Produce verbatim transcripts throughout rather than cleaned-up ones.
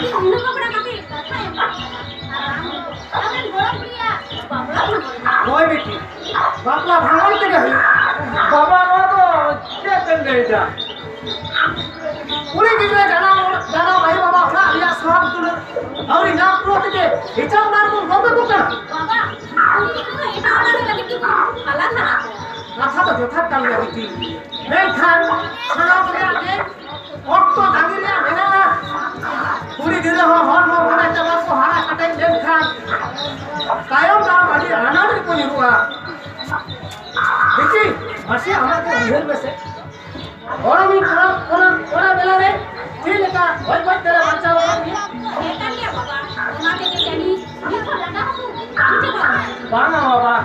ᱤᱧ ᱫᱚ ᱵᱟᱯᱞᱟ ᱠᱟᱛᱮ ᱠᱟᱛᱷᱟ ᱮᱢ ᱠᱟᱜ ᱠᱟᱱᱟ᱾ ᱟᱨ ᱟᱢ ᱫᱚ ᱟᱢᱨᱮᱱ ᱜᱚᱲᱚᱢ ᱠᱩᱲᱤᱭᱟᱜ ᱵᱟᱯᱞᱟ ᱵᱷᱟᱸᱰᱟᱱ᱾ ᱦᱳᱭ ᱵᱤᱴᱤ, ᱵᱟᱯᱞᱟ ᱵᱷᱟᱸᱰᱟᱱ ᱛᱮᱜᱮ ᱦᱩᱭᱩᱜᱼᱟ᱾ ᱵᱟᱵᱟ, ᱱᱚᱣᱟ ᱫᱚ ᱪᱮᱫ ᱵᱮᱱ ᱞᱟᱹᱭᱫᱟ? ᱠᱩᱲᱤ ᱜᱤᱫᱽᱨᱟᱹ ᱡᱟᱱᱟᱢ, ᱡᱟᱱᱟᱢ ᱟᱭᱳ ᱵᱟᱵᱟ ᱚᱲᱟᱜ ᱨᱮᱭᱟᱜ ᱥᱟᱨ ᱫᱩᱞᱟᱹᱲ ᱟᱹᱣᱨᱤ ᱧᱟᱢ ᱯᱩᱨᱟᱹᱣ ᱛᱮᱜᱮ ᱤᱪᱟᱹᱲ ᱰᱟᱦᱟᱨ ᱵᱚᱱ ᱵᱚᱱᱫᱚ ᱠᱚ ᱠᱟᱱᱟ᱾ ᱵᱟᱵᱟ, ᱠᱩᱲᱤ ᱜᱤᱫᱽᱨᱟᱹ ᱫᱚ ᱮᱴᱟᱜ ᱚᱲᱟᱜ ᱨᱮ ᱞᱟᱹᱜᱤᱫ ᱜᱮᱵᱚᱱ ᱟᱞᱟᱫᱟ ᱟᱠᱚᱣᱟ᱾ ᱠᱟᱛᱷᱟ ᱫᱚ ᱡᱚᱛᱷᱟᱛ ᱠᱟᱱ ᱜᱮᱭᱟ ᱵᱤᱴᱤ, ᱢᱮᱱᱠᱷᱟᱱ ᱥᱟᱱᱟᱢ ᱨᱮᱭᱟᱜ ᱜᱮ ᱚᱠᱛᱚ ᱛᱟᱺᱜᱤ ᱨᱮᱭᱟᱜ ᱢᱮᱱᱟᱜᱼᱟ᱾ ᱠᱩᱲᱤ ᱜᱤᱫᱽᱨᱟᱹ ᱦᱚᱸ ᱦᱚᱲᱢᱚ ᱵᱟᱲᱟᱭ ᱛᱮ ᱵᱟᱠᱚ ᱦᱟᱨᱟ ᱠᱟᱛᱮ ᱞᱮᱱᱠᱷᱟᱱ ᱛᱟᱭᱚᱢ ᱫᱟᱨᱟᱢ ᱟᱹᱰᱤ ᱟᱱᱟᱴ ᱨᱮᱠᱚ ᱧᱩᱨᱩᱜᱼᱟ᱾ ᱵᱤᱴᱤ, ᱢᱟᱥᱮ ᱟᱢᱟᱜ ᱫᱚ ᱩᱭᱦᱟᱹᱨ ᱢᱮᱥᱮ, ᱜᱚᱲᱚᱢᱤᱧ ᱠᱚᱲᱟ, ᱠᱚᱲᱟ, ᱠᱚᱲᱟ ᱵᱮᱞᱟ ᱨᱮ ᱪᱮᱫ ᱞᱮᱠᱟ ᱜᱚᱡ ᱜᱚᱡ ᱛᱮᱞᱮ ᱵᱟᱧᱪᱟᱣ ᱟᱠᱟᱫ ᱢᱮᱭᱟ? ᱦᱮᱸ ᱠᱟᱱ ᱜᱮᱭᱟ ᱵᱟᱵᱟ, ᱚᱱᱟ ᱛᱮᱜᱮ ᱡᱟᱹᱱᱤᱡ ᱱᱤᱛ ᱦᱚᱸ ᱰᱟᱸᱰᱟ ᱦᱟᱹᱥᱩ ᱵᱟᱝ ᱪᱟᱵᱟᱜ ᱠᱟᱱᱟ᱾ ᱵᱟᱝᱟ ᱵᱟᱵᱟ,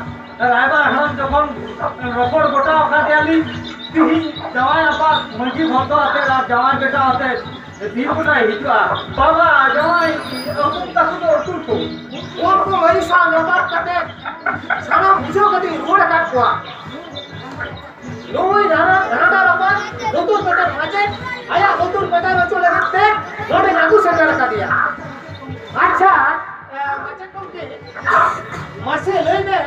ᱨᱟᱭᱵᱟᱨ ᱦᱟᱲᱟᱢ ᱡᱚᱠᱷᱚᱱ ᱨᱚᱯᱚᱲ ᱜᱚᱴᱟ ᱟᱠᱟᱫᱮᱭᱟᱞᱤᱧ, ᱛᱤᱦᱤᱧ ᱡᱟᱶᱟᱭ ᱟᱯᱟᱛ ᱢᱟᱹᱡᱷᱤ ᱵᱷᱚᱫᱽᱫᱚ ᱟᱛᱮ ᱟᱨ ᱡᱟᱶᱟᱭ ᱵᱮᱴᱟ ᱟᱛᱮ ᱫᱤᱱ ᱜᱚᱴᱟᱭ ᱦᱤᱡᱩᱜᱼᱟ᱾ ᱵᱟᱵᱟ, ᱡᱟᱶᱟᱭ ᱟᱹᱜᱩ ᱛᱟᱠᱚ ᱫᱚ ᱩᱛᱩ ᱠᱚ᱾ ᱩᱱᱠᱩ ᱢᱟᱹᱡᱷᱤ ᱥᱟᱶ ᱧᱟᱯᱟᱢ ᱠᱟᱛᱮ ᱥᱟᱱᱟᱢ ᱵᱩᱡᱷᱟᱹᱣ ᱠᱟᱛᱮᱧ ᱨᱩᱣᱟᱹᱲ ᱟᱠᱟᱫ ᱠᱚᱣᱟ᱾ ᱱᱩᱭ ᱨᱟᱱᱟ, ᱨᱟᱱᱟ ᱨᱟᱯᱟᱜ ᱞᱩᱛᱩᱨ ᱯᱮᱴᱮᱨ ᱢᱟᱪᱮᱫ, ᱟᱭᱟᱜ ᱞᱩᱛᱩᱨ ᱯᱮᱴᱮᱨ ᱦᱚᱪᱚ ᱞᱟᱹᱜᱤᱫ ᱛᱮ ᱱᱚᱰᱮᱧ ᱟᱹᱜᱩ ᱥᱮᱴᱮᱨ ᱟᱠᱟᱫᱮᱭᱟ᱾ ᱟᱪᱪᱷᱟ, ᱮ, ᱢᱟᱪᱮᱫ ᱜᱚᱢᱠᱮ, ᱢᱟᱥᱮ ᱞᱟᱹᱭ ᱢᱮ,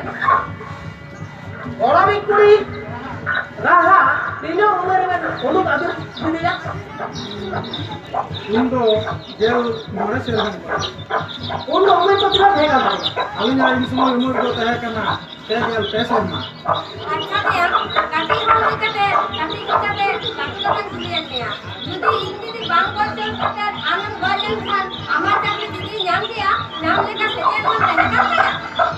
ᱜᱚᱲᱚᱢᱤᱡ ᱠᱩᱲᱤ ᱨᱟᱦᱟ ᱛᱤᱱᱟᱹᱜ ᱩᱢᱮᱨ ᱨᱮᱵᱮᱱ ᱩᱰᱩᱠ ᱟᱹᱫᱩᱨ ᱠᱮᱫᱮᱭᱟ? ᱩᱱ ᱫᱚ ᱜᱮᱞ ᱢᱚᱬᱮ ᱥᱮᱨᱢᱟ᱾ ᱩᱱ ᱫᱚ ᱩᱢᱮᱨ ᱠᱚ ᱛᱤᱱᱟᱹᱜ ᱛᱟᱦᱮᱸ ᱠᱟᱱ ᱛᱟᱵᱮᱱᱟ? ᱟᱹᱞᱤᱧᱟᱜ ᱩᱱ ᱥᱚᱢᱚᱭ ᱩᱢᱮᱨ ᱫᱚ ᱛᱟᱦᱮᱸ ᱠᱟᱱᱟ ᱯᱮ ᱜᱮᱞ ᱯᱮ ᱥᱮᱨᱢᱟ᱾ ᱟᱪᱪᱷᱟ ᱛᱟᱭᱟ, ᱠᱟᱹᱴᱤᱡ ᱦᱚᱲ ᱦᱩᱭ ᱠᱟᱛᱮ, ᱠᱟᱹᱴᱤᱡ ᱦᱩᱭ ᱠᱟᱛᱮ, ᱠᱟᱹᱴᱤᱡ ᱠᱟᱛᱮᱧ ᱠᱩᱞᱤᱭᱮᱫ ᱢᱮᱭᱟ, ᱡᱩᱫᱤ ᱤᱧ ᱡᱩᱫᱤ ᱵᱟᱝ ᱜᱚᱡ ᱦᱚᱪᱚ ᱠᱟᱛᱮ ᱟᱢᱮᱢ ᱜᱚᱡ ᱞᱮᱱᱠᱷᱟᱱ ᱟᱢᱟᱜ ᱪᱟᱹᱠᱨᱤ ᱡᱩᱫᱤ ᱧᱟᱢ ᱠᱮᱭᱟ, ᱧᱟᱢ ᱞᱮᱠᱟ ᱥᱮᱪᱮᱫ ᱵᱟᱝ ᱛᱟᱦᱮᱸ ᱠᱟᱱ ᱛᱟᱭᱟ?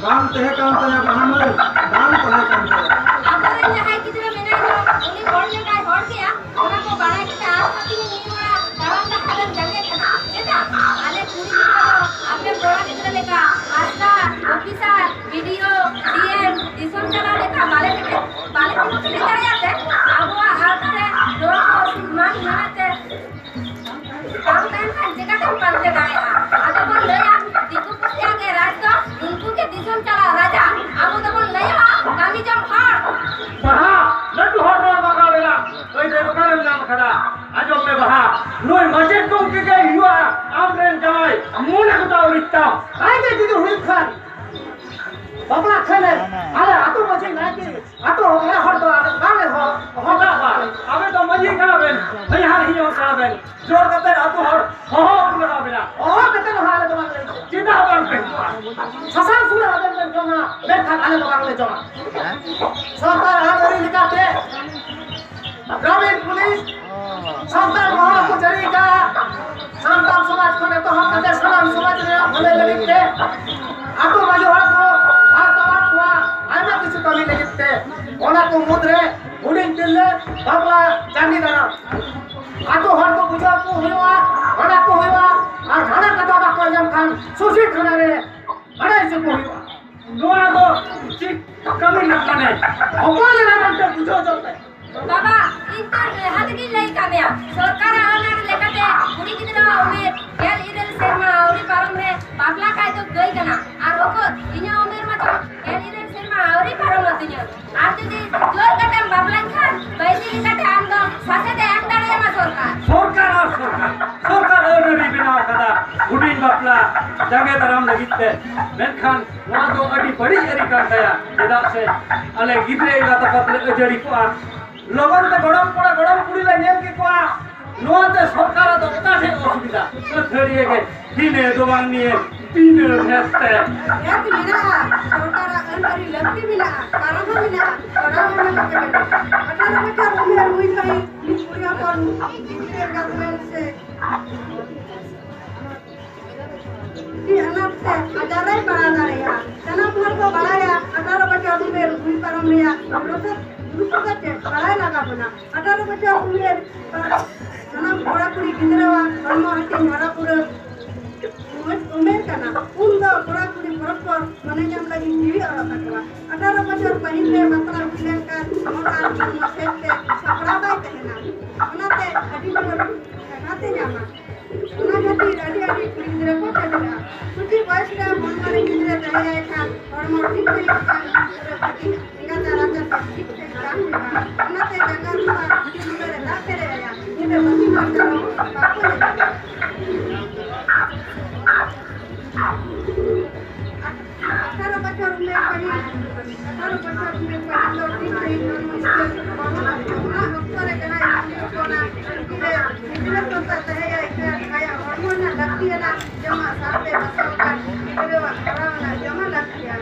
ᱵᱟᱝ ᱛᱟᱦᱮᱸ ᱠᱟᱱ ᱛᱟᱭᱟ ᱵᱟᱦᱟ ᱢᱟᱹᱭ, ᱵᱟᱝ ᱛᱟᱦᱮᱸ ᱠᱟᱱ ᱛᱟᱭᱟ᱾ ᱟᱵᱚᱨᱮᱱ ᱡᱟᱦᱟᱸᱭ ᱜᱤᱫᱽᱨᱟᱹ ᱢᱮᱱᱟᱭ ᱫᱚ, ᱩᱱᱤ ᱦᱚᱲ ᱞᱮᱠᱟᱭ ᱦᱚᱲ ᱠᱮᱭᱟ, ᱚᱱᱟ ᱠᱚ ᱵᱟᱲᱟᱭ ᱠᱟᱛᱮ ᱟᱨᱦᱚᱸ ᱛᱤᱦᱤᱧ ᱢᱤᱫ ᱦᱚᱲᱟᱜ ᱫᱟᱬᱟᱱ ᱰᱟᱦᱟᱨᱮᱢ ᱡᱟᱸᱜᱮ ᱠᱟᱱᱟ᱾ ᱪᱮᱫᱟᱜ? ᱟᱞᱮ ᱠᱩᱲᱤ ᱜᱤᱫᱽᱨᱟᱹ ᱫᱚ ᱟᱯᱮ ᱠᱚᱲᱟ ᱜᱤᱫᱽᱨᱟᱹ ᱞᱮᱠᱟ ᱟᱥᱲᱟ, ᱚᱯᱷᱤᱥᱟᱨ, ᱵᱤ ᱰᱤ ᱳ, ᱰᱤ ᱮᱢ, ᱫᱤᱥᱚᱢ ᱪᱟᱞᱟᱣ ᱞᱮᱠᱟ ᱵᱟᱞᱮ ᱯᱮᱴᱮᱡ, ᱵᱟᱞᱮ ᱛᱤᱸᱜᱩ ᱠᱮᱴᱮᱡ ᱫᱟᱲᱮᱭᱟᱜ ᱛᱮ ᱟᱵᱚᱣᱟᱜ ᱟᱣᱛᱟ ᱨᱮ ᱱᱚᱣᱟ ᱠᱚ ᱥᱚᱱᱢᱟᱱ ᱢᱮᱱᱟᱜ ᱛᱮ ᱵᱟᱝ ᱛᱟᱦᱮᱱ ᱠᱷᱟᱱ ᱪᱮᱠᱟᱛᱮᱢ ᱯᱟᱱᱛᱮ ᱫᱟᱲᱮᱭᱟᱜᱼᱟ? ᱟᱫᱚ ᱵᱚᱱ ᱞᱟᱹᱭᱟ, ᱫᱤᱠᱩ ᱯᱩᱥᱤᱭᱟᱜ ᱜᱮ ᱨᱟᱡᱽ ᱫᱚ, ᱩᱱᱠᱩ ᱜᱮ ᱫᱤᱥᱚᱢ ᱪᱟᱞᱟᱣ ᱨᱟᱡᱟ᱾ ᱟᱵᱚ ᱫᱚᱵᱚᱱ ᱞᱟᱹᱭᱟ, ᱠᱟᱹᱢᱤ ᱡᱚᱝ ᱦᱚᱲ ᱱᱩᱭ ᱢᱟᱪᱮᱫ ᱜᱚᱢᱠᱮ ᱜᱮ ᱦᱩᱭᱩᱜᱼᱟ ᱟᱢᱨᱮᱱ ᱡᱟᱶᱟᱭ, ᱢᱚᱱᱮ ᱜᱚᱴᱟ ᱩᱨᱤᱡ ᱛᱟᱢ᱾ ᱟᱡ ᱜᱮ ᱡᱩᱫᱤ ᱦᱩᱭᱩᱜ ᱠᱷᱟᱱ, ᱵᱟᱯᱞᱟᱜ ᱠᱷᱟᱱᱮ, ᱟᱞᱮ ᱟᱹᱛᱩ ᱢᱟᱹᱡᱷᱤ ᱱᱟᱭᱠᱮ, ᱟᱹᱛᱩ ᱢᱚᱬᱮ ᱦᱚᱲ ᱫᱚ ᱟᱞᱮ ᱵᱟᱝᱞᱮ ᱦᱚᱦᱚ, ᱦᱚᱦᱚ ᱪᱮᱫᱟᱜ ᱵᱟᱝ? ᱟᱵᱮᱱ ᱫᱚ ᱢᱟᱹᱡᱷᱤ ᱠᱟᱱᱟ ᱵᱮᱱ, ᱢᱟᱹᱡᱷᱤ ᱦᱟᱲᱟᱢ ᱦᱤᱡᱩᱜ ᱠᱟᱱᱟ ᱵᱮᱱ, ᱡᱳᱨ ᱠᱟᱛᱮ ᱟᱹᱛᱩ ᱦᱚᱲ ᱦᱚᱦᱚ ᱟᱹᱜᱩ ᱞᱟᱜᱟᱣ ᱵᱮᱱᱟ᱾ ᱦᱚᱦᱚ ᱠᱟᱛᱮ ᱦᱚᱸ ᱟᱞᱮ ᱫᱚ ᱵᱟᱝᱞᱮ ᱦᱤᱡᱩᱜᱼᱟ᱾ ᱪᱮᱫᱟᱜ ᱵᱟᱝ ᱯᱮ ᱦᱤᱡᱩᱜᱼᱟ? ᱥᱟᱥᱟᱝ ᱥᱩᱲᱟᱹ ᱟᱵᱮᱱ ᱵᱮᱱ ᱡᱚᱢᱟ, ᱢᱮᱱᱠᱷᱟᱱ ᱟᱞᱮ ᱫᱚ ᱵᱟᱝᱞᱮ ᱡᱚᱢᱟ᱾ ᱥᱚᱨᱠᱟᱨ ᱟᱹᱱ ᱟᱹᱨᱤ ᱞᱮᱠᱟᱛᱮ ᱜᱨᱟᱢᱤᱱ ᱯᱩᱞᱤᱥ ᱥᱟᱱᱛᱟᱲ ᱢᱚᱦᱚᱞ ᱠᱚ ᱡᱟᱹᱨᱤ ᱟᱠᱟᱫᱼᱟ᱾ ᱥᱟᱱᱛᱟᱲ ᱥᱚᱢᱟᱡᱽ ᱠᱷᱚᱱ ᱮᱛᱚᱦᱚᱵ ᱠᱟᱛᱮ ᱥᱟᱱᱟᱢ ᱥᱚᱢᱟᱡᱽ ᱨᱮᱭᱟᱜ ᱵᱷᱟᱹᱞᱟᱹᱭ ᱞᱟᱹᱜᱤᱫ ᱛᱮ ᱟᱹᱛᱩ ᱢᱟᱹᱡᱷᱤ ᱦᱚᱲ ᱠᱚ ᱟᱨ ᱛᱟᱞᱟᱨ ᱠᱚᱣᱟ ᱟᱭᱢᱟ ᱠᱤᱪᱷᱩ ᱠᱟᱹᱢᱤ ᱞᱟᱹᱜᱤᱫ ᱛᱮ ᱚᱱᱟ ᱠᱚ ᱢᱩᱫᱽᱨᱮ ᱦᱩᱰᱤᱧ ᱛᱤᱨᱞᱟᱹ ᱵᱟᱯᱞᱟ ᱡᱟᱸᱜᱮ ᱫᱟᱨᱟᱢ ᱟᱹᱛᱩ ᱦᱚᱲ ᱠᱚ ᱵᱩᱡᱷᱟᱹᱣ ᱠᱚ ᱦᱩᱭᱩᱜᱼᱟ, ᱢᱟᱱᱟ ᱠᱚ ᱦᱩᱭᱩᱜᱼᱟ᱾ ᱟᱨ ᱢᱟᱱᱟ ᱠᱟᱛᱷᱟ ᱵᱟᱠᱚ ᱟᱸᱡᱚᱢ ᱠᱷᱟᱱ ᱥᱩᱥᱤ ᱛᱷᱟᱱᱟ ᱨᱮ ᱵᱟᱲᱟᱭ ᱦᱚᱪᱚ ᱠᱚ ᱦᱩᱭᱩᱜᱼᱟ᱾ ᱱᱚᱣᱟ ᱫᱚ ᱪᱮᱫ ᱠᱟᱹᱢᱤ ᱨᱮᱱᱟᱜ ᱢᱟᱱᱮ ᱚᱠᱚᱭ ᱨᱮᱱᱟᱜ ᱢᱮᱱᱛᱮ ᱵᱩᱡᱷᱟᱹᱣ ᱦᱚᱪᱚ ᱯᱮ᱾ ᱵᱟᱵᱟ, ᱤᱧ ᱛᱚ ᱞᱟᱦᱟ ᱛᱮᱜᱮᱧ ᱞᱟᱹᱭ ᱠᱟᱜ ᱢᱮᱭᱟ, ᱥᱚᱨᱠᱟᱨᱟᱜ ᱟᱹᱱ ᱟᱹᱨᱤ ᱞᱮᱠᱟᱛᱮ ᱠᱩᱲᱤ ᱜᱤᱫᱽᱨᱟᱹᱣᱟᱜ ᱩᱢᱮᱨ ᱜᱮᱞ ᱤᱨᱟᱹᱞ ᱥᱮᱨᱢᱟ ᱟᱹᱣᱨᱤ ᱯᱟᱨᱚᱢ ᱨᱮ ᱵᱟᱯᱞᱟ ᱠᱷᱟᱡ ᱫᱚ ᱜᱟᱹᱭ ᱠᱟᱱᱟ᱾ ᱟᱨ ᱚᱠᱚᱨ, ᱤᱧᱟᱹᱜ ᱩᱢᱮᱨ ᱢᱟᱛᱚ ᱜᱮᱞ ᱤᱨᱟᱹᱞ ᱥᱮᱨᱢᱟ ᱟᱹᱣᱨᱤ ᱯᱟᱨᱚᱢᱚᱜ ᱛᱤᱧᱟᱹ᱾ ᱟᱨ ᱡᱩᱫᱤ ᱡᱳᱨ ᱠᱟᱛᱮᱢ ᱵᱟᱯᱞᱟᱧ ᱠᱷᱟᱱ, ᱵᱟᱹᱭᱫᱤ ᱞᱮᱠᱟᱛᱮ ᱟᱢ ᱫᱚ ᱥᱟᱥᱮᱛ ᱮ ᱮᱢ ᱫᱟᱲᱮᱭᱟᱢᱟ ᱥᱚᱨᱠᱟᱨ᱾ ᱥᱚᱨᱠᱟᱨ ᱟᱨ ᱥᱚᱨᱠᱟᱨ, ᱥᱚᱨᱠᱟᱨ ᱟᱹᱱ ᱟᱹᱨᱤ ᱵᱮᱱᱟᱣ ᱠᱟᱫᱟ ᱦᱩᱰᱤᱧ ᱵᱟᱯᱞᱟ ᱡᱟᱸᱜᱮ ᱫᱟᱨᱟᱢ ᱞᱟᱹᱜᱤᱫ ᱛᱮ, ᱢᱮᱱᱠᱷᱟᱱ ᱱᱚᱣᱟ ᱫᱚ ᱟᱹᱰᱤ ᱵᱟᱹᱲᱤᱡ ᱟᱹᱨᱤ ᱠᱟᱱ ᱛᱟᱭᱟ᱾ ᱪᱮᱫᱟᱜ ᱥᱮ ᱟᱞᱮ ᱜᱤᱫᱽᱨᱟᱹ ᱮᱸᱜᱟᱛ ᱟᱯᱟᱛ ᱞᱮ ᱟᱹᱡᱟᱹᱲᱤ ᱠᱚᱜᱼᱟ᱾ ᱞᱚᱜᱚᱱ ᱛᱮ ᱜᱚᱲᱚᱢ ᱠᱚᱲᱟ ᱜᱚᱲᱚᱢ ᱠᱩᱲᱤ ᱞᱮ ᱧᱮᱞ ᱠᱮᱠᱚᱣᱟ᱾ ᱱᱚᱣᱟ ᱛᱮ ᱥᱚᱨᱠᱟᱨᱟᱜ ᱫᱚ ᱚᱠᱟ ᱴᱷᱮᱡ ᱚᱥᱩᱵᱤᱫᱷᱟ? ᱟᱹᱛᱷᱟᱹᱲᱤᱭᱟᱹ ᱜᱮ ᱦᱤᱱᱟᱹ ᱫᱚ ᱵᱟᱝ ᱱᱤᱭᱟᱹ ᱵᱤᱱᱟᱹ ᱵᱷᱮᱥ ᱛᱮ᱾ ᱦᱮᱸ ᱛᱚ ᱢᱮᱱᱟᱜᱼᱟ, ᱥᱚᱨᱠᱟᱨᱟᱜ ᱟᱹᱱ ᱟᱹᱨᱤ ᱞᱟᱹᱠᱛᱤ ᱢᱮᱱᱟᱜᱼᱟ, ᱠᱟᱨᱚᱱ ᱦᱚᱸ ᱢᱮᱱᱟᱜᱼᱟ, ᱠᱚᱨᱟᱣ ᱦᱚᱸ ᱢᱮᱱᱟᱜ ᱛᱟᱵᱚᱱᱟ᱾ ᱟᱴᱷᱟᱨᱚ ᱵᱚᱪᱷᱚᱨ ᱩᱢᱮᱨ ᱦᱩᱭ ᱯᱟᱹᱦᱤᱞ ᱢᱤᱫ ᱠᱩᱲᱤ ᱦᱚᱯᱚᱱ ᱵᱤᱥᱤ ᱮᱸᱜᱟᱛ ᱞᱮᱱ ᱥᱮ ᱟᱹᱰᱤ ᱟᱱᱟᱴ ᱛᱮ ᱟᱡᱟᱨ ᱨᱮᱭ ᱯᱟᱲᱟᱣ ᱫᱟᱲᱮᱭᱟᱜᱼᱟ᱾ ᱥᱟᱱᱟᱢ ᱦᱚᱲ ᱠᱚ ᱵᱟᱲᱟᱭᱟ ᱟᱴᱷᱟᱨᱚ ᱵᱚᱪᱷᱚᱨ ᱩᱢᱮᱨ ᱦᱩᱭ ᱯᱟᱨᱚᱢ ᱨᱮᱭᱟᱜ ᱫᱩᱨᱩᱯᱚᱫ ᱪᱮᱫ ᱵᱟᱲᱟᱭ ᱞᱟᱜᱟᱣ ᱵᱚᱱᱟ᱾ ᱟᱴᱷᱟᱨᱚ ᱵᱚᱪᱷᱚᱨ ᱩᱢᱮᱨ ᱥᱟᱱᱟᱢ ᱠᱚᱲᱟ ᱠᱩᱲᱤ ᱜᱤᱫᱽᱨᱟᱹᱣᱟᱜ ᱦᱚᱲᱢᱚ ᱦᱟᱹᱴᱤᱧ ᱦᱟᱨᱟ ᱯᱩᱨᱟᱹ ᱢᱚᱡᱽ ᱩᱢᱮᱨ ᱠᱟᱱᱟ᱾ ᱩᱱ ᱫᱚ ᱠᱚᱲᱟ ᱠᱩᱲᱤ ᱯᱚᱨᱚᱥᱯᱚᱨ ᱢᱚᱱᱮ ᱧᱟᱢ ᱞᱟᱹᱜᱤᱫ ᱡᱤᱣᱤ ᱚᱨᱚᱜ ᱛᱟᱠᱚᱣᱟ᱾ ᱟᱴᱷᱟᱨᱚ ᱵᱚᱪᱷᱚᱨ ᱯᱟᱹᱦᱤᱞ ᱨᱮ ᱵᱟᱯᱞᱟ ᱦᱩᱭ ᱞᱮᱱᱠᱷᱟᱱ ᱢᱚᱱ ᱟᱨ ᱦᱚᱲᱢᱚ ᱥᱮᱫ ᱛᱮ ᱥᱟᱯᱲᱟᱣ ᱵᱟᱭ ᱛᱟᱦᱮᱱᱟ, ᱚᱱᱟᱛᱮ ᱟᱹᱰᱤ ᱡᱳᱨ ᱟᱜᱷᱟᱛᱮ ᱧᱟᱢᱟ᱾ ᱚᱱᱟ ᱠᱷᱟᱹᱛᱤᱨ ᱟᱹᱰᱤ ᱟᱹᱰᱤ ᱠᱩᱲᱤ ᱜᱤᱫᱽᱨᱟᱹ ᱠᱚ ᱪᱟᱹᱰᱩᱜᱼᱟ᱾ ᱠᱟᱹᱴᱤᱡ ᱵᱚᱭᱮᱥ ᱨᱮ ᱦᱚᱲᱢᱚ ᱨᱮ ᱜᱤᱫᱽᱨᱟᱹ ᱛᱟᱦᱮᱸ ᱞᱮᱱᱠᱷᱟᱱ ᱦᱚᱲᱢᱚ ᱴᱷᱤᱠ ᱥᱟᱺᱦᱤᱡ ᱵᱟᱝ ᱵᱩᱡᱷᱟᱹᱣ ᱠᱟᱹᱴᱤᱡ ᱮᱸᱜᱟᱛ ᱟᱨ ᱟᱡᱟᱨ ᱴᱷᱤᱠ ᱥᱟᱺᱦᱤᱡ ᱵᱟᱝ ᱦᱩᱭᱩᱜᱼᱟ᱾ ᱚᱱᱟᱛᱮ ᱡᱟᱸᱜᱟ ᱨᱮᱱᱟᱜ ᱟᱹᱰᱤ ᱵᱩᱴᱟᱹ ᱨᱮ ᱫᱟᱜ ᱯᱮᱨᱮᱡ ᱟᱭᱟ᱾ ᱧᱤᱫᱟᱹ ᱵᱟᱹᱛᱤ ᱢᱟᱨᱥᱟᱞ ᱟᱴᱷᱟᱨᱚ ᱵᱚᱪᱷᱚᱨ ᱩᱢᱮᱨ ᱯᱟᱹᱦᱤᱞ, ᱟᱴᱷᱟᱨᱚ ᱵᱚᱪᱷᱚᱨ ᱩᱢᱮᱨ ᱯᱟᱹᱦᱤᱞ ᱫᱚ ᱴᱷᱤᱠ ᱥᱟᱺᱦᱤᱡ ᱦᱚᱲᱢᱚ ᱥᱤᱠᱷᱱᱟᱹᱛ ᱵᱟᱹᱱᱩᱜᱼᱟ᱾ ᱚᱱᱟ ᱚᱠᱛᱚ ᱨᱮ ᱡᱟᱦᱟᱸᱭ ᱠᱩᱲᱤ ᱦᱚᱯᱚᱱᱟᱜ ᱜᱤᱫᱽᱨᱟᱹ, ᱜᱤᱫᱽᱨᱟᱹ ᱥᱚᱱᱛᱟᱱ ᱛᱟᱦᱮᱸᱭᱟᱭ ᱠᱷᱟᱱ ᱟᱭᱟᱜ ᱦᱚᱲᱢᱚ ᱨᱮᱱᱟᱜ ᱞᱟᱹᱠᱛᱤᱭᱟᱱᱟᱜ ᱡᱚᱢᱟᱜ ᱥᱟᱶᱛᱮ ᱵᱟᱥᱟᱣ ᱟᱠᱟᱱ ᱜᱤᱫᱽᱨᱟᱹᱣᱟᱜ ᱠᱷᱟᱣᱟᱣ ᱨᱮᱱᱟᱜ ᱡᱚᱢᱟᱜ ᱞᱟᱹᱠᱛᱤᱭᱟ᱾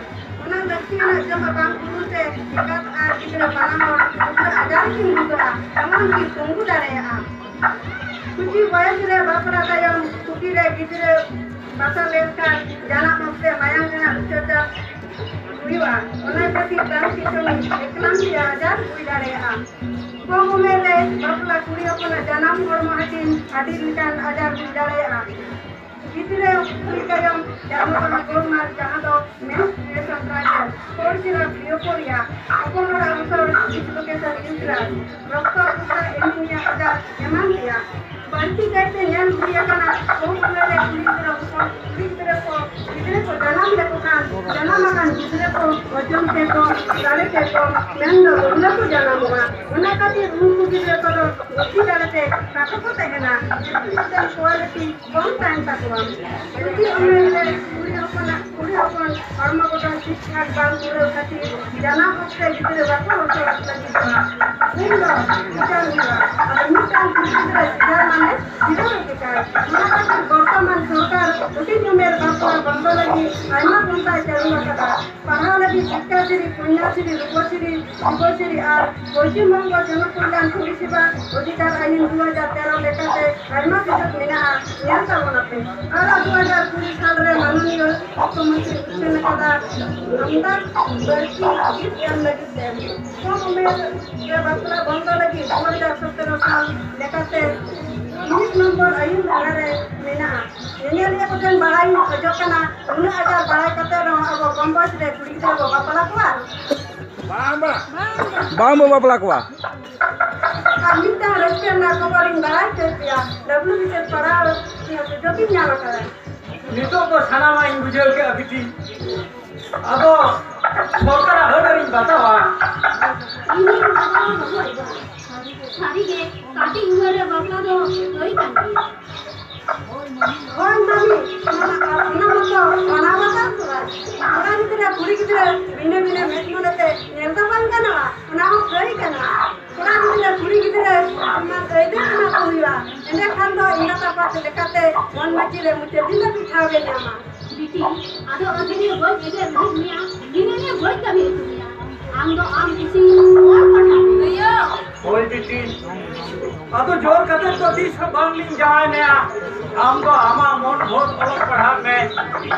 ᱚᱱᱟ ᱞᱟᱹᱠᱛᱤᱭᱟᱱᱟᱜ ᱡᱚᱢᱟᱜ ᱵᱟᱝ ᱯᱩᱨᱩᱱ ᱛᱮ ᱮᱸᱜᱟᱛ ᱟᱨ ᱜᱤᱫᱽᱨᱟᱹ ᱵᱟᱱᱟ ᱦᱚᱲ ᱨᱩᱣᱟᱹ ᱟᱡᱟᱨ ᱨᱮᱠᱤᱱ ᱧᱩᱨᱩᱜᱼᱟ, ᱮᱢᱚᱱ ᱠᱤ ᱯᱚᱝᱜᱩ ᱫᱟᱲᱮᱭᱟᱜᱼᱟ᱾ ᱠᱩᱪᱤ ᱵᱚᱭᱮᱥ ᱨᱮ ᱵᱟᱯᱞᱟ ᱛᱟᱭᱚᱢ ᱠᱩᱴᱤ ᱨᱮ ᱜᱤᱫᱽᱨᱟᱹ ᱵᱟᱥᱟ ᱞᱮᱱᱠᱷᱟᱱ ᱡᱟᱱᱟᱢ ᱚᱠᱛᱮ ᱢᱟᱭᱟᱝ ᱨᱮᱱᱟᱜ ᱩᱪᱟᱹᱲ ᱦᱩᱭᱩᱜᱼᱟ᱾ ᱚᱱᱟ ᱠᱷᱟᱹᱛᱤᱨ ᱴᱨᱟᱱᱥᱯᱷᱤᱣᱡᱚᱱ ᱮᱠᱞᱟᱢᱥᱤᱭᱟ ᱟᱡᱟᱨ ᱦᱩᱭ ᱫᱟᱲᱮᱭᱟᱜᱼᱟ᱾ ᱠᱚᱢ ᱩᱢᱮᱨ ᱨᱮ ᱵᱟᱯᱞᱟ ᱠᱩᱲᱤ ᱦᱚᱯᱚᱱᱟᱜ ᱡᱟᱱᱟᱢ ᱦᱚᱲᱢᱚ ᱦᱟᱹᱴᱤᱧ ᱟᱹᱰᱤ ᱞᱮᱠᱟᱱ ᱟᱡᱟᱨ ᱦᱩᱭ ᱫᱟᱲᱮᱭᱟᱜᱼᱟ᱾ ᱜᱤᱫᱽᱨᱟᱹ ᱦᱩᱭ ᱛᱟᱭᱚᱢ ᱡᱟᱱᱟᱢᱚᱜᱼᱟ ᱜᱳᱞᱢᱟᱨ, ᱡᱟᱦᱟᱸ ᱫᱚ menstruation triangle, ᱠᱚᱲ ᱥᱤᱨᱟ ᱯᱷᱤᱭᱳᱯᱳᱨᱤᱭᱟ, ᱦᱚᱯᱚᱱ ᱚᱲᱟᱜ ᱚᱥᱚᱨ, dislocation uterus, ᱨᱚᱠᱛᱚ ᱚᱥᱩᱥᱛᱷᱟ, ᱮᱱᱤᱢᱤᱭᱟ ᱟᱡᱟᱨ ᱮᱢᱟᱱ ᱛᱮᱭᱟᱜ᱾ ᱵᱟᱹᱲᱛᱤ ᱠᱟᱭᱛᱮ ᱧᱮᱞ ᱦᱩᱭ ᱟᱠᱟᱱᱟ, ᱠᱚᱢ ᱩᱢᱮᱨ ᱨᱮ ᱠᱩᱲᱤ ᱜᱤᱫᱽᱨᱟᱹ ᱦᱚᱯᱚᱱ, ᱠᱩᱲᱤ ᱜᱤᱫᱽᱨᱟᱹ ᱠᱚ ᱜᱤᱫᱽᱨᱟᱹ ᱠᱚ ᱡᱟᱱᱟᱢ ᱞᱮᱠᱚ ᱠᱷᱟᱱ, ᱡᱟᱱᱟᱢ ᱟᱠᱟᱱ ᱜᱤᱫᱽᱨᱟᱹ ᱠᱚ ᱳᱡᱚᱱ ᱛᱮ ᱠᱚᱢ, ᱫᱟᱲᱮ ᱛᱮ ᱠᱚᱢ, ᱢᱮᱱᱫᱚ ᱨᱩᱜᱽᱱᱟᱹ ᱠᱚ ᱡᱟᱱᱟᱢᱚᱜᱼᱟ᱾ ᱚᱱᱟ ᱠᱷᱟᱹᱛᱤᱨ ᱩᱱᱠᱩ ᱜᱤᱫᱽᱨᱟᱹ ᱠᱚᱫᱚ ᱵᱩᱫᱽᱫᱷᱤ ᱫᱟᱲᱮ ᱛᱮ ᱠᱟᱴᱚ ᱠᱚ ᱛᱟᱦᱮᱱᱟ, education quality ᱠᱚᱢ ᱛᱟᱦᱮᱱ ᱛᱟᱠᱚᱣᱟ᱾ ᱠᱟᱹᱴᱤᱡ ᱩᱢᱮᱨ ᱨᱮ ᱠᱩᱲᱤ ᱦᱚᱯᱚᱱᱟᱜ, ᱠᱩᱲᱤ ᱦᱚᱯᱚᱱ ᱦᱚᱲᱢᱚ ᱜᱚᱴᱷᱚᱱ ᱴᱷᱤᱠ ᱴᱷᱟᱠ ᱵᱟᱝ ᱯᱩᱨᱟᱹᱣ ᱠᱷᱟᱹᱛᱤᱨ ᱡᱟᱱᱟᱢ ᱚᱠᱛᱮ ᱜᱤᱫᱽᱨᱟᱹ ᱵᱟᱠᱚ ᱦᱚᱲ ᱞᱟᱹᱜᱤᱫᱚᱜᱼᱟ᱾ ᱩᱱ ᱫᱚ ᱥᱤᱡᱟᱨ ᱦᱩᱭᱩᱜᱼᱟ᱾ ᱟᱫᱚ ᱢᱤᱫᱴᱟᱝ ᱠᱩᱲᱤ ᱜᱤᱫᱽᱨᱟᱹ ᱥᱤᱡᱟᱨ ᱢᱟᱱᱮ ᱵᱤᱨᱟᱴ ᱚᱫᱷᱤᱠᱟᱨ᱾ ᱚᱱᱟ ᱠᱷᱟᱹᱛᱤᱨ ᱵᱚᱨᱛᱚᱢᱟᱱ ᱥᱚᱨᱠᱟᱨ ᱦᱩᱰᱤᱧ ᱩᱢᱮᱨ ᱵᱟᱯᱞᱟ ᱵᱚᱱᱫᱚ ᱞᱟᱹᱜᱤᱫ ᱟᱭᱢᱟ ᱯᱚᱱᱛᱷᱟᱭ ᱪᱟᱹᱞᱩ ᱟᱠᱟᱫᱟ᱾ ᱯᱟᱲᱦᱟᱣ ᱞᱟᱹᱜᱤᱫ ᱥᱤᱠᱠᱷᱟᱥᱨᱤ, ᱠᱚᱱᱭᱟᱥᱨᱤ, ᱨᱩᱯᱚᱥᱨᱤ, ᱡᱩᱵᱚᱥᱨᱤ ᱟᱨ ᱯᱚᱥᱪᱤᱢ ᱵᱚᱝᱜᱚ ᱡᱚᱱᱚ ᱠᱚᱞᱭᱟᱱ ᱯᱚᱨᱤᱥᱮᱵᱟ ᱚᱫᱷᱤᱠᱟᱨ ᱟᱭᱤᱱ ᱫᱩ ᱦᱟᱡᱟᱨ ᱛᱮᱨᱚ ᱞᱮᱠᱟᱛᱮ ᱟᱭᱢᱟ ᱵᱤᱪᱟᱹᱨ ᱢᱮᱱᱟᱜᱼᱟ, ᱧᱮᱞ ᱛᱟᱵᱚᱱᱟᱯᱮ᱾ ᱟᱨ ᱫᱩ ᱦᱟᱡᱟᱨ ᱠᱩᱲᱤ ᱥᱟᱞ ᱨᱮ ᱢᱟᱱᱚᱱᱤᱭᱚ ᱢᱩᱠᱷᱭᱚᱢᱚᱱᱛᱨᱤ ᱩᱪᱷᱟᱹᱱ ᱟᱠᱟᱫᱟ ᱟᱢᱫᱟ ᱵᱟᱹᱲᱛᱤ ᱜᱤᱯᱷᱴ ᱮᱢ ᱞᱟᱹᱜᱤᱫ ᱛᱮ᱾ ᱠᱚᱢ ᱩᱢᱮᱨ ᱨᱮ ᱵᱟᱯᱞᱟ ᱵᱚᱱᱫᱚ ᱞᱟᱹᱜᱤᱫ ᱫᱩ ᱦᱟᱡᱟᱨ ᱥᱚᱛᱨᱚ ᱥᱟᱞ ᱞᱮᱠᱟᱛᱮ ᱢᱤᱫ ᱱᱚᱢᱵᱚᱨ ᱟᱭᱤᱱ ᱫᱷᱟᱨᱟ ᱨᱮ ᱢᱮᱱᱟᱜᱼᱟ᱾ ᱧᱮᱧᱮᱞᱤᱭᱟᱹ ᱠᱚᱴᱷᱮᱱ ᱵᱟᱲᱟᱭ ᱤᱧ ᱠᱷᱚᱡᱚᱜ ᱠᱟᱱᱟ, ᱩᱱᱟᱹᱜ ᱟᱡᱟᱨ ᱵᱟᱲᱟᱭ ᱠᱟᱛᱮ ᱨᱮᱦᱚᱸ ᱟᱵᱚ ᱠᱚᱢ ᱵᱚᱭᱮᱥ ᱨᱮ ᱠᱩᱲᱤ ᱜᱤᱫᱽᱨᱟᱹ ᱵᱚ ᱵᱟᱯᱞᱟ ᱠᱚᱣᱟ? ᱵᱟᱝ, ᱵᱟᱝ᱾ ᱵᱟᱝ ᱵᱚ ᱵᱟᱯᱞᱟ ᱠᱚᱣᱟ᱾ ᱟᱨ ᱢᱤᱫᱴᱟᱝ ᱨᱟᱹᱥᱠᱟᱹ ᱨᱮᱱᱟᱜ ᱠᱷᱚᱵᱚᱨ ᱤᱧ ᱵᱟᱲᱟᱭ ᱦᱚᱪᱚᱭᱮᱫ ᱯᱮᱭᱟ, ᱰᱟᱵᱞᱩ ᱵᱤᱪᱟᱹᱨ ᱯᱟᱲᱦᱟᱣ ᱨᱮᱭᱟᱜ ᱥᱩᱡᱳᱜᱽ ᱤᱧ ᱧᱟᱢ ᱟᱠᱟᱫᱟ᱾ ᱱᱤᱛᱚᱜ ᱫᱚ ᱥᱟᱱᱟᱢᱟᱜ ᱤᱧ ᱵᱩᱡᱷᱟᱹᱣ ᱠᱮᱫᱼᱟ ᱵᱤᱴᱤ᱾ ᱟᱫᱚ ᱥᱚᱨᱠᱟᱨᱟᱜ ᱟᱹᱰ ᱟᱹᱨᱤᱧ ᱵᱟᱛᱟᱣᱟ᱾ ᱤᱧ ᱦᱚᱸᱧ ᱵᱟᱛᱟᱣᱟ ᱵᱟᱹᱵᱩ᱾ ᱥᱟᱹᱨᱤᱜᱮ, ᱠᱟᱹᱴᱤᱡ ᱩᱢᱮᱨ ᱨᱮ ᱵᱟᱯᱞᱟ ᱫᱚ ᱦᱩᱭ ᱠᱟᱱ ᱜᱮᱭᱟ᱾ ᱦᱳᱭ ᱢᱟᱹᱱᱤ, ᱚᱱᱟ ᱢᱟ, ᱚᱱᱟ ᱢᱟᱛᱚ ᱢᱟᱱᱟᱣ ᱵᱟᱛᱟᱣ ᱠᱚᱣᱟ᱾ ᱠᱚᱲᱟ ᱜᱤᱫᱽᱨᱟᱹ ᱠᱩᱲᱤ ᱜᱤᱫᱽᱨᱟᱹ ᱵᱷᱤᱱᱟᱹ ᱵᱷᱤᱱᱟᱹ ᱢᱮᱫ ᱢᱚᱱᱮᱛᱮ ᱧᱮᱞ ᱫᱚ ᱵᱟᱝ ᱜᱟᱱᱚᱜᱼᱟ, ᱚᱱᱟ ᱦᱚᱸ ᱦᱩᱭ ᱠᱟᱱᱟ᱾ ᱠᱚᱲᱟ ᱜᱤᱫᱽᱨᱟ ᱠᱩᱲᱤ ᱜᱤᱫᱽᱨᱟᱹ ᱥᱚᱢᱟᱱ ᱟᱹᱭᱫᱟᱹᱨ ᱮᱢᱟ ᱠᱚ ᱦᱩᱭᱩᱜᱼᱟ᱾ ᱮᱸᱰᱮᱠᱷᱟᱱ ᱫᱚ ᱮᱸᱜᱟᱛ ᱟᱯᱟᱛ ᱞᱮᱠᱟᱛᱮ ᱢᱚᱱ ᱢᱟᱹᱪᱤ ᱨᱮ ᱢᱩᱪᱟᱹᱫ ᱫᱤᱱ ᱫᱷᱟᱹᱵᱤᱡ ᱴᱷᱟᱣ ᱮ ᱧᱟᱢᱟ᱾ ᱵᱤᱴᱤ, ᱟᱫᱚ ᱟᱹᱛᱷᱟᱹᱲᱤᱭᱟᱹ ᱵᱟᱹᱧ ᱮᱜᱮᱨ ᱨᱩᱣᱟᱹᱲ ᱢᱮᱭᱟ, ᱫᱤᱱᱟᱹᱢᱤᱭᱟᱹ ᱵᱟᱹᱧ ᱠᱟᱹᱢᱤ ᱦᱚᱪᱚ ᱢᱮᱭᱟ᱾ ᱟᱢ ᱫᱚ ᱟᱢ ᱠᱩᱥᱤ ᱚᱞ ᱯᱟᱲᱦᱟᱣ ᱢᱮ᱾ ᱦᱳᱭ ᱵᱤᱴᱤ, ᱟᱫᱚ ᱡᱳᱨ ᱠᱟᱛᱮ ᱫᱚ ᱛᱤᱥ ᱦᱚᱸ ᱵᱟᱝ ᱞᱤᱧ ᱡᱟᱶᱟᱭ ᱢᱮᱭᱟ᱾ ᱟᱢ ᱫᱚ ᱟᱢᱟᱜ ᱢᱚᱱ ᱵᱷᱳᱨ ᱚᱞᱚᱜ ᱯᱟᱲᱦᱟᱜ ᱢᱮ᱾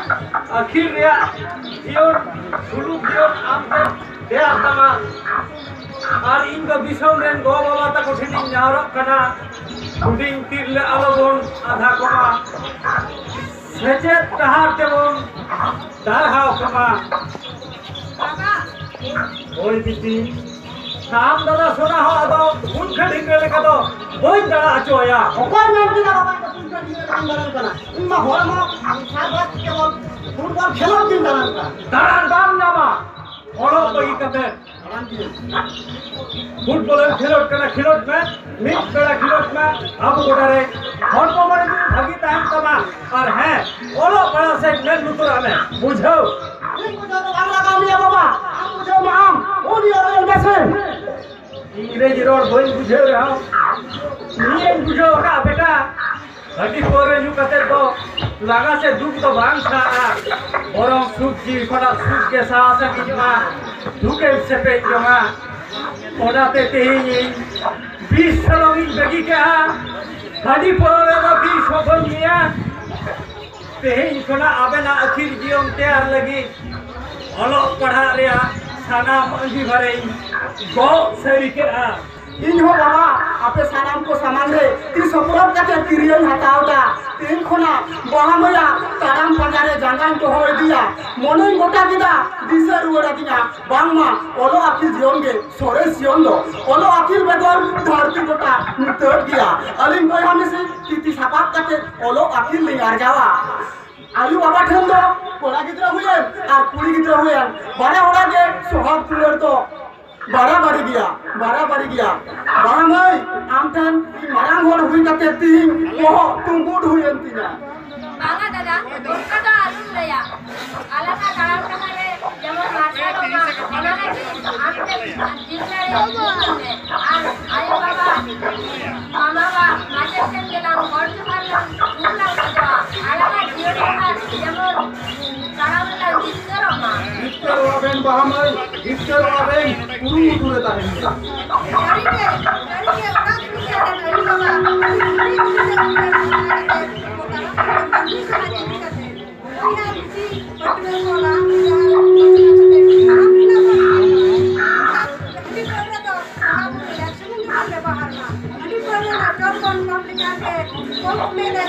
ᱟᱹᱠᱷᱤᱞ ᱨᱮᱭᱟᱜ ᱡᱤᱭᱚᱱ, ᱥᱩᱞᱩᱠ ᱡᱤᱭᱚᱱ ᱟᱢ ᱛᱮᱢ ᱛᱮᱭᱟᱨ ᱛᱟᱢᱟ᱾ ᱟᱨ ᱤᱧ ᱫᱚ ᱫᱤᱥᱚᱢ ᱨᱮᱱ ᱜᱚ ᱵᱟᱵᱟ ᱛᱟᱠᱚ ᱴᱷᱮᱱᱤᱧ ᱱᱮᱦᱚᱨᱚᱜ ᱠᱟᱱᱟ, ᱦᱩᱰᱤᱧ ᱛᱤᱨᱞᱟᱹ ᱟᱞᱚᱵᱚᱱ ᱟᱫᱷᱟ ᱠᱚᱢᱟ᱾ ᱥᱮᱪᱮᱫ ᱰᱟᱦᱟᱨ ᱛᱮᱵᱚᱱ ᱰᱟᱨᱦᱟᱣ ᱠᱚᱢᱟ᱾ ᱦᱳᱭ ᱵᱤᱴᱤ, ᱟᱢ ᱫᱟᱫᱟ ᱥᱚᱱᱟ ᱦᱚᱸ ᱟᱫᱚ ᱩᱱᱠᱷᱟᱹ ᱰᱷᱤᱝᱜᱟᱹ ᱞᱮᱠᱟ ᱫᱚ ᱵᱟᱹᱧ ᱫᱟᱬᱟ ᱦᱚᱪᱚ ᱟᱭᱟ᱾ ᱚᱠᱚᱭ ᱢᱮᱱ ᱠᱮᱫᱟ ᱵᱟᱵᱟ ᱤᱧ ᱫᱚ ᱩᱱᱠᱷᱟᱹ ᱰᱷᱤᱝᱜᱟᱹ ᱞᱮᱠᱟᱧ ᱫᱟᱬᱟᱱ ᱠᱟᱱᱟ? ᱤᱧ ᱢᱟ ᱦᱚᱲᱢᱚ ᱥᱟᱨᱵᱷᱟᱛ ᱡᱮᱢᱚᱱ ᱯᱷᱩᱴᱵᱚᱞ ᱠᱷᱮᱞᱳᱰ ᱜᱤᱧ ᱫᱟᱬᱟᱱ ᱠᱟᱱᱟ᱾ ᱫᱟᱬᱟᱱ ᱵᱟᱢ ᱧᱟᱢᱟ ᱚᱞᱚᱜ ᱵᱟᱹᱜᱤ ᱠᱟᱛᱮ᱾ ᱯᱷᱩᱴᱵᱚᱞᱮᱢ ᱠᱷᱮᱞᱳᱰ ᱠᱟᱱᱟ, ᱠᱷᱮᱞᱳᱰ ᱢᱮ, ᱢᱤᱫ ᱵᱮᱲᱟ ᱠᱷᱮᱞᱳᱰ ᱢᱮ, ᱟᱵᱚ ᱜᱚᱰᱟ ᱨᱮ ᱦᱚᱲᱢᱚ ᱢᱚᱱᱮ ᱡᱤᱣᱤ ᱵᱷᱟᱹᱜᱤ ᱛᱟᱦᱮᱱ ᱛᱟᱢᱟ᱾ ᱟᱨ ᱦᱮᱸ, ᱚᱞᱚᱜ ᱯᱟᱲᱦᱟᱜ ᱥᱮᱫ ᱢᱮᱫ ᱞᱩᱛᱩᱨᱟᱜ ᱢᱮ, ᱵᱩᱡᱷᱟᱹᱣ? ᱤᱧ ᱵᱩᱡᱷᱟᱹᱣ ᱫᱚ ᱵᱟᱝ ᱞᱟᱜᱟᱣ ᱢᱮᱭᱟ ᱵᱟᱵᱟ, ᱟᱢ ᱵᱩᱡᱷᱟᱹᱣ ᱢᱮ ᱟᱢ, ᱩᱱᱤ ᱚᱞ ᱢᱮᱥᱮ᱾ ᱤᱝᱨᱮᱡᱤ ᱨᱚᱲ ᱵᱟᱹᱧ ᱵᱩᱡᱷᱟᱹᱣ ᱨᱮᱦᱚᱸ, ᱱᱤᱭᱟᱹᱧ ᱵᱩᱡᱷᱟᱹᱣ ᱟᱠᱟᱫ ᱵᱮᱴᱟ, ᱦᱟᱺᱰᱤ ᱯᱟᱹᱣᱨᱟᱹ ᱧᱩ ᱠᱟᱛᱮ ᱫᱚ ᱞᱟᱸᱜᱟ ᱥᱮ ᱫᱩᱠ ᱫᱚ ᱵᱟᱝ ᱥᱟᱦᱟᱜᱼᱟ, ᱵᱚᱨᱚᱝ ᱥᱩᱠ ᱡᱤᱣᱤ ᱠᱷᱚᱱᱟᱜ ᱥᱩᱠ ᱜᱮ ᱥᱟᱦᱟ ᱥᱟᱺᱜᱤᱧᱚᱜᱼᱟ, ᱫᱩᱠᱮᱢ ᱥᱮᱯᱮᱡ ᱡᱚᱝᱟ᱾ ᱚᱱᱟᱛᱮ ᱛᱮᱦᱮᱧ ᱤᱧ ᱵᱤᱥ ᱥᱚᱞᱚᱝ ᱤᱧ ᱵᱟᱹᱜᱤ ᱠᱟᱜᱼᱟ, ᱦᱟᱺᱰᱤ ᱯᱟᱹᱣᱨᱟᱹ ᱫᱚ ᱵᱤᱥ ᱦᱚᱸ ᱵᱟᱹᱧ ᱧᱩᱭᱟ᱾ ᱛᱮᱦᱮᱧ ᱠᱷᱚᱱᱟᱜ ᱟᱵᱮᱱᱟᱜ ᱟᱹᱠᱷᱤᱨ ᱡᱤᱭᱚᱱ ᱛᱮᱭᱟᱨ ᱞᱟᱹᱜᱤᱫ ᱚᱞᱚᱜ ᱯᱟᱲᱦᱟᱜ ᱨᱮᱭᱟᱜ ᱥᱟᱱᱟᱢ ᱟᱺᱜᱤᱵᱷᱟᱨᱤᱧ ᱜᱚᱜ ᱥᱟᱹᱨᱤ ᱠᱮᱫᱼᱟ᱾ ᱤᱧ ᱦᱚᱸ ᱵᱟᱵᱟ, ᱟᱯᱮ ᱥᱟᱱᱟᱢ ᱠᱚ ᱥᱟᱢᱟᱝ ᱨᱮ ᱛᱤ ᱥᱚᱯᱨᱚᱫ ᱠᱟᱛᱮ ᱠᱤᱨᱭᱟᱹᱧ ᱦᱟᱛᱟᱣ ᱮᱫᱟ᱾ ᱛᱮᱦᱮᱧ ᱠᱷᱚᱱᱟᱜ ᱵᱟᱦᱟ ᱢᱟᱹᱭᱟ ᱛᱟᱲᱟᱢ ᱯᱟᱸᱡᱟ ᱨᱮ ᱡᱟᱸᱜᱟᱧ ᱫᱚᱦᱚ ᱤᱫᱤᱭᱟ᱾ ᱢᱚᱱᱮᱧ ᱜᱚᱴᱟ ᱠᱮᱫᱟ, ᱫᱤᱥᱟᱹ ᱨᱩᱣᱟᱹᱲ ᱟᱹᱫᱤᱧᱟ, ᱵᱟᱝᱢᱟ ᱚᱞᱚᱜ ᱟᱹᱠᱤᱞ ᱡᱤᱭᱚᱱ ᱜᱮ ᱥᱚᱨᱮᱥ ᱡᱤᱭᱚᱱ ᱫᱚ᱾ ᱚᱞᱚᱜ ᱟᱹᱠᱤᱞ ᱵᱮᱜᱚᱨ ᱫᱷᱟᱹᱨᱛᱤ ᱜᱚᱴᱟ ᱧᱩᱛᱟᱹᱛ ᱜᱮᱭᱟ᱾ ᱟᱹᱞᱤᱧ ᱵᱚᱭᱦᱟ ᱢᱤᱥᱤ ᱛᱤ ᱛᱤ ᱥᱟᱯᱟᱵ ᱠᱟᱛᱮ ᱚᱞᱚᱜ ᱟᱹᱠᱤᱞ ᱞᱤᱧ ᱟᱨᱡᱟᱣᱟ᱾ ᱟᱭᱳ ᱵᱟᱵᱟ ᱴᱷᱮᱱ ᱫᱚ ᱠᱚᱲᱟ ᱜᱤᱫᱽᱨᱟᱹ ᱦᱩᱭᱮᱱ ᱟᱨ ᱠᱩᱲᱤ ᱜᱤᱫᱽᱨᱟᱹ ᱦᱩᱭᱮᱱ, ᱵᱟᱱᱟ ᱦᱚᱲᱟᱜ ᱜᱮ ᱥᱚᱦᱟᱜ ᱫᱩᱞᱟᱹᱲ ᱫᱚ ᱵᱟᱨᱟᱵᱟᱨᱤ ᱜᱮᱭᱟ, ᱵᱟᱨᱟᱵᱟᱨᱤ ᱜᱮᱭᱟ᱾ ᱵᱟᱝ ᱢᱟᱹᱭ, ᱟᱢ ᱴᱷᱮᱱ ᱤᱧ ᱢᱟᱨᱟᱝ ᱦᱚᱲ ᱦᱩᱭ ᱠᱟᱛᱮ ᱛᱤᱦᱤᱧ ᱵᱚᱦᱚᱜ ᱛᱩᱸᱵᱩᱫ ᱦᱩᱭᱮᱱ ᱛᱤᱧᱟ᱾ ᱵᱟᱝᱟ ᱫᱟᱫᱟ, ᱚᱱᱠᱟ ᱫᱚ ᱟᱞᱚᱢ ᱞᱟᱹᱭᱟ᱾ ᱟᱞᱟᱫᱟ ᱛᱟᱲᱟᱢ ᱰᱟᱦᱟᱨ ᱨᱮ ᱡᱮᱢᱚᱱ ᱢᱟᱨᱥᱟᱞᱚᱜ ᱢᱟ, ᱚᱱᱟ ᱞᱟᱹᱜᱤᱫ ᱟᱢ ᱴᱷᱮᱱ ᱫᱤᱞ ᱫᱟᱲᱮ ᱟᱹᱜᱩᱭ ᱢᱮ᱾ ᱟᱨ ᱟᱭᱳ ᱵᱟᱵᱟ, ᱢᱟᱢᱟ ᱵᱟ, ᱢᱟᱪᱮᱫ ᱴᱷᱮᱱ ᱜᱮᱞᱟᱝ ᱜᱚᱰ ᱡᱚᱦᱟᱨ ᱞᱟᱝ ᱛᱷᱩᱢ ᱞᱟᱝ ᱠᱷᱚᱡᱚᱜᱼᱟ᱾ ᱟᱞᱟᱫᱟ ᱡᱤᱭᱚᱱ ᱰᱟᱦᱟᱨ ᱡᱮᱢᱚᱱ ᱛᱟᱲᱟᱢ ᱨᱮᱞᱟᱝ ᱡᱤᱛᱠᱟᱹᱨᱚᱜ ᱢᱟ᱾ ᱡᱤᱛᱠᱟᱹᱨᱚᱜᱼᱟ ᱵᱮᱱ ᱵᱟᱦᱟ ᱢᱟᱹᱭ, ᱡᱤᱛᱠᱟᱹᱨᱚᱜᱼᱟ ᱵᱮᱱ, ᱠᱩᱨᱩᱢᱩᱴᱩ ᱨᱮ ᱛᱟᱦᱮᱱ ᱵᱮᱱ᱾ ᱥᱟᱹᱨᱤᱜᱮ, ᱥᱟᱹᱨᱤᱜᱮ, ᱚᱲᱟᱜ ᱥᱩᱨ ᱨᱮ ᱟᱞᱮ ᱟᱭᱳ ᱵᱟᱵᱟ ᱟᱹᱰᱤ ᱠᱩᱥᱤ ᱛᱮ ᱩᱱᱤ ᱞᱮ ᱥᱟᱯᱲᱟᱣ ᱠᱟᱛᱮ ᱠᱚ ᱛᱟᱲᱟᱢ ᱠᱟᱱᱟ, ᱢᱟᱹᱱᱢᱤ ᱥᱚᱢᱟᱡᱽ ᱤᱫᱤ ᱠᱟᱛᱮ᱾ ᱵᱚᱭᱦᱟ ᱢᱤᱥᱤ ᱯᱟᱹᱴᱷᱩᱣᱟᱹ ᱠᱚ ᱞᱟᱦᱟ ᱠᱚ ᱡᱟᱦᱟᱸ ᱠᱚ ᱠᱟᱛᱮ ᱛᱟᱲᱟᱢ ᱨᱮᱱᱟᱜ ᱵᱚᱱ ᱨᱤᱠᱟᱹᱭᱟ᱾ ᱦᱟᱺᱰᱤ ᱯᱟᱹᱣᱨᱟᱹ ᱫᱚ ᱵᱚᱸᱜᱟ ᱵᱩᱨᱩ ᱨᱮ ᱥᱩᱱᱩᱢ ᱜᱮᱵᱚᱱ ᱵᱮᱵᱚᱦᱟᱨ ᱢᱟ᱾ ᱦᱟᱺᱰᱤ ᱯᱟᱹᱣᱨᱟᱹ ᱨᱮᱱᱟᱜ ᱪᱚᱞ ᱵᱚᱱ ᱠᱚᱢ ᱞᱮᱠᱷᱟᱱ ᱜᱮ ᱠᱚᱢ ᱩᱢᱮᱨ ᱨᱮ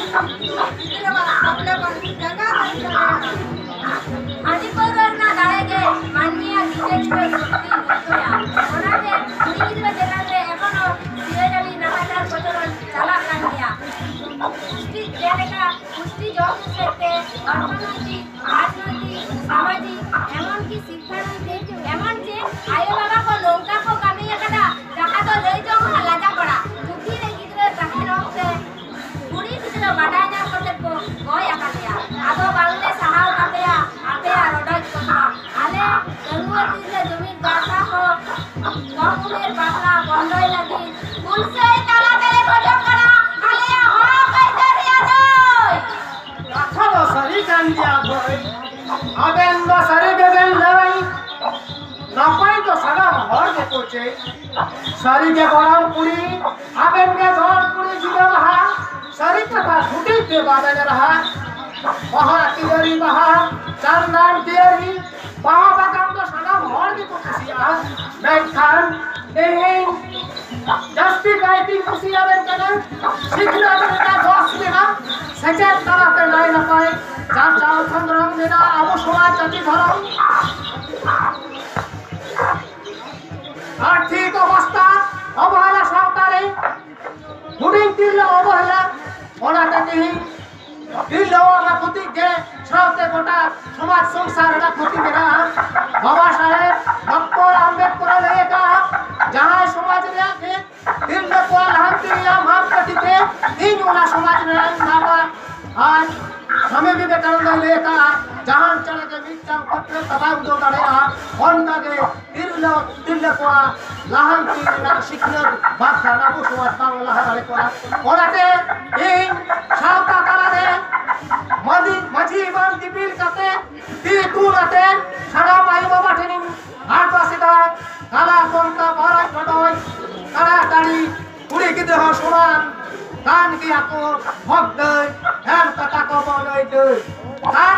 ᱜᱤᱫᱽᱨᱟᱹᱣᱟᱜ ᱵᱟᱯᱞᱟ ᱵᱚᱱ ᱡᱟᱸᱜᱟ ᱫᱟᱨᱟᱢ ᱫᱟᱲᱮᱭᱟᱜᱼᱟ᱾ ᱦᱟᱺᱰᱤ ᱯᱟᱹᱣᱨᱟᱹ ᱨᱮᱱᱟᱜ ᱫᱟᱲᱮ ᱜᱮ ᱢᱟᱹᱱᱢᱤᱭᱟᱜ ᱡᱤᱣᱤ ᱨᱮ ᱥᱚᱠᱛᱤ ᱦᱚᱪᱚᱭᱟ᱾ ᱚᱱᱟᱛᱮ ᱠᱩᱲᱤ ᱜᱤᱫᱽᱨᱟᱹ ᱪᱮᱛᱟᱱ ᱨᱮ ᱮᱠᱷᱚᱱᱳ ᱥᱤᱭᱟᱹ ᱡᱟᱹᱲᱤ ᱱᱟᱦᱟᱪᱟᱨ ᱠᱚᱪᱞᱚᱱ ᱪᱟᱞᱟᱜ ᱠᱟᱱ ᱜᱮᱭᱟ᱾ ᱯᱩᱥᱴᱤ ᱡᱮᱞᱮᱠᱟ ᱯᱩᱥᱴᱤ ᱡᱚᱢ ᱧᱩ ᱥᱮᱫ ᱛᱮ, ᱚᱨᱛᱷᱚᱱᱳᱭᱛᱤᱠ, ᱨᱟᱡᱽᱱᱳᱭᱛᱤᱠ, ᱥᱟᱢᱟᱡᱤᱠ, ᱮᱢᱚᱱᱠᱤ ᱥᱤᱠᱠᱷᱟ ᱱᱳᱭᱛᱤᱠ, ᱮᱢᱚᱱ ᱪᱮ ᱟᱭᱳ ᱵᱟᱵᱟ ᱠᱚ ᱱᱚᱝᱠᱟ ᱠᱚ ᱠᱟᱹᱢᱤ ᱟᱠᱟᱫᱟ, ᱡᱟᱦᱟᱸ ᱫᱚ ᱞᱟᱹᱭ ᱡᱚᱝ ᱦᱚᱸ ᱞᱟᱡᱟ ᱯᱟᱲᱟ᱾ ᱯᱩᱛᱷᱤ ᱨᱮ ᱜᱤᱫᱽᱨᱟᱹ ᱛᱟᱦᱮᱱ ᱚᱠᱛᱮ ᱠᱩᱲᱤ ᱜᱤᱫᱽᱨᱟᱹ ᱵᱟᱰᱟᱭ ᱧᱟᱢ ᱠᱟᱛᱮ ᱠᱚ ᱜᱚᱡ ᱟᱠᱟᱫᱮᱭᱟ᱾ ᱟᱫᱚ ᱵᱟᱝᱞᱮ ᱥᱟᱦᱟᱣ ᱛᱟᱯᱮᱭᱟ ᱟᱯᱮᱭᱟᱜ ᱨᱚᱰᱚᱡ ᱠᱚᱪᱞᱚᱱ᱾ ᱟᱞᱮ ᱰᱟᱺᱜᱩᱣᱟᱹ ᱛᱤᱨᱞᱟᱹ ᱡᱩᱢᱤᱫ ᱜᱟᱶᱛᱟ ᱠᱚ ᱠᱚᱢ ᱩᱢᱮᱨ ᱵᱟᱯᱞᱟ ᱵᱚᱱᱫᱚᱭ ᱞᱟᱹᱜᱤᱫ ᱦᱩᱞᱥᱟᱹᱭ ᱛᱟᱞᱟ ᱛᱮᱞᱮ ᱠᱷᱚᱡᱚᱜ ᱠᱟᱱᱟ ᱟᱞᱮᱭᱟᱜ ᱦᱚᱠ ᱟᱹᱭᱫᱟᱹᱨᱤ ᱟᱹᱫᱟᱹᱭ᱾ ᱠᱟᱛᱷᱟ ᱫᱚ ᱥᱟᱹᱨᱤ ᱠᱟᱱ ᱜᱮᱭᱟ ᱵᱷᱟᱹᱭ, ᱟᱵᱮᱱ ᱫᱚ ᱥᱟᱹᱨᱤ ᱜᱮᱵᱮᱱ ᱞᱟᱹᱭ᱾ ᱱᱟᱯᱟᱭ ᱫᱚ ᱥᱟᱱᱟᱢ ᱦᱚᱲ ᱜᱮᱠᱚ ᱪᱮᱫ᱾ ᱥᱟᱹᱨᱤ ᱜᱮ ᱜᱚᱲᱚᱢ ᱠᱩᱲᱤ, ᱟᱵᱮᱱ ᱜᱮ ᱜᱚᱲᱚᱢ ᱠᱩᱲᱤ ᱡᱤᱞᱟᱹ ᱢᱟᱦᱟ᱾ ᱥᱟᱹᱨᱤ ᱠᱟᱛᱷᱟ ᱥᱩᱴᱤ ᱛᱮ ᱵᱟᱵᱮᱱ ᱨᱟᱦᱟ᱾ ᱵᱟᱦᱟ ᱛᱤᱭᱟᱹᱨᱤ ᱵᱟᱦᱟ, ᱪᱟᱱᱫᱟᱱ ᱛᱤᱭᱟᱹᱨᱤ, ᱵᱟᱦᱟ ᱵᱟᱜᱟᱱ ᱫᱚ ᱥᱟᱱᱟᱢ ᱦᱚᱲ ᱜᱮᱠᱚ ᱠᱩᱥᱤᱭᱟᱜᱼᱟ᱾ ᱢᱮᱱᱠᱷᱟᱱ ᱛᱮᱦᱮᱧ ᱡᱟᱹᱥᱛᱤ ᱠᱟᱭᱛᱮᱧ ᱠᱩᱥᱤᱭᱟᱵᱮᱱ ᱠᱟᱱᱟ ᱥᱤᱠᱷᱱᱟᱹᱛ ᱨᱮᱱᱟᱜ ᱫᱚᱥ ᱢᱮᱱᱟᱜ, ᱥᱮᱪᱮᱫ ᱛᱟᱞᱟᱛᱮ ᱱᱟᱭ ᱱᱟᱯᱟᱭ ᱪᱟᱨᱪᱟᱣ ᱠᱷᱚᱸᱫᱽᱨᱚᱝ ᱢᱮᱱᱟᱜ ᱟᱵᱚ ᱥᱚᱢᱟᱡᱽ ᱡᱟᱹᱛᱤ ᱫᱷᱚᱨᱚᱢ᱾ ᱟᱨᱛᱷᱤᱠ ᱚᱵᱚᱥᱛᱟ ᱚᱵᱚᱦᱮᱞᱟ ᱥᱟᱶᱛᱟ ᱨᱮ ᱦᱩᱰᱤᱧ ᱛᱤᱨᱞᱟᱹ ᱚᱵᱚᱦᱮᱞᱟ, ᱚᱱᱟᱛᱮ ᱛᱮᱦᱮᱧ ᱛᱤᱨᱞᱟᱹᱣᱟᱜ ᱚᱱᱟ ᱠᱷᱚᱛᱤ ᱜᱮ ᱥᱟᱶᱛᱮ ᱜᱚᱴᱟ ᱥᱚᱢᱟᱡᱽ ᱥᱚᱝᱥᱟᱨ ᱨᱮᱱᱟᱜ ᱠᱷᱚᱛᱤ ᱢᱮᱱᱟᱜᱼᱟ᱾ ᱵᱟᱵᱟ ᱥᱟᱦᱮᱵᱽ ᱰᱚᱠᱴᱚᱨ ᱟᱢᱵᱮᱫᱠᱚᱨ ᱞᱟᱹᱭ ᱟᱠᱟᱫᱼᱟ, ᱡᱟᱦᱟᱸᱭ ᱥᱚᱢᱟᱡᱽ ᱨᱮᱭᱟᱜ ᱜᱮ ᱛᱤᱨᱞᱟᱹ ᱠᱚᱣᱟᱜ ᱞᱟᱦᱟᱱᱛᱤ ᱨᱮᱭᱟᱜ ᱢᱟᱯ ᱠᱟᱹᱴᱤᱡ ᱛᱮ ᱤᱧ ᱚᱱᱟ ᱥᱚᱢᱟᱡᱽ ᱨᱮᱱᱟᱜ ᱤᱧ ᱢᱟᱯᱟ᱾ ᱟᱨ ᱥᱟᱢᱤ ᱵᱤᱵᱮᱠᱟᱱᱚᱱᱫᱚᱭ ᱞᱟᱹᱭ ᱟᱠᱟᱫᱼᱟ, ᱡᱟᱦᱟᱸ ᱪᱮᱬᱮ ᱜᱮ ᱢᱤᱫᱴᱟᱝ ᱯᱟᱹᱛᱭᱟᱹᱣ ᱛᱟᱞᱟᱭ ᱩᱰᱟᱹᱣ ᱫᱟᱲᱮᱭᱟᱜᱼᱟ, ᱚᱱᱠᱟᱜᱮ ᱛᱤᱨᱞᱟᱹ ᱛᱤᱨᱞᱟᱹ ᱠᱚᱣᱟᱜ ᱞᱟᱦᱟᱱᱛᱤ ᱨᱮᱱᱟᱜ ᱥᱤᱠᱷᱱᱟᱹᱛ ᱵᱟᱝᱠᱷᱟᱱ ᱟᱵᱚ ᱥᱚᱢᱟᱡᱽ ᱵᱟᱝ ᱞᱟᱦᱟ ᱫᱟᱲᱮ ᱠᱚᱜᱼᱟ᱾ ᱚᱱᱟᱛᱮ ᱤᱧ ᱥᱟᱶᱛᱟ ᱛᱟᱞᱟᱨᱮ ᱢᱟᱹᱡᱷᱤ ᱢᱟᱹᱡᱷᱤ ᱮᱢᱟᱱ ᱫᱤᱯᱤᱞ ᱠᱟᱛᱮ ᱛᱤ ᱛᱩᱞ ᱟᱛᱮ ᱥᱟᱱᱟᱢ ᱟᱭᱳ ᱵᱟᱵᱟ ᱴᱷᱮᱱᱤᱧ ᱟᱨᱫᱟᱥ ᱮᱫᱟ, ᱠᱟᱞᱟ ᱠᱚᱱᱠᱟ ᱵᱟᱨᱟᱡ ᱵᱟᱰᱚᱡ ᱛᱟᱲᱟᱛᱟᱲᱤ ᱠᱩᱲᱤ ᱜᱤᱫᱽᱨᱟᱹ ᱦᱚᱸ ᱥᱚᱢᱟᱱ ᱠᱟᱱ ᱜᱮᱭᱟ ᱠᱚ᱾ ᱦᱚᱠ ᱫᱟᱹᱭ ᱮᱢ ᱠᱟᱛᱟ ᱠᱚ ᱵᱚᱱ ᱟᱹᱭᱫᱟᱹᱭ ᱠᱟᱱ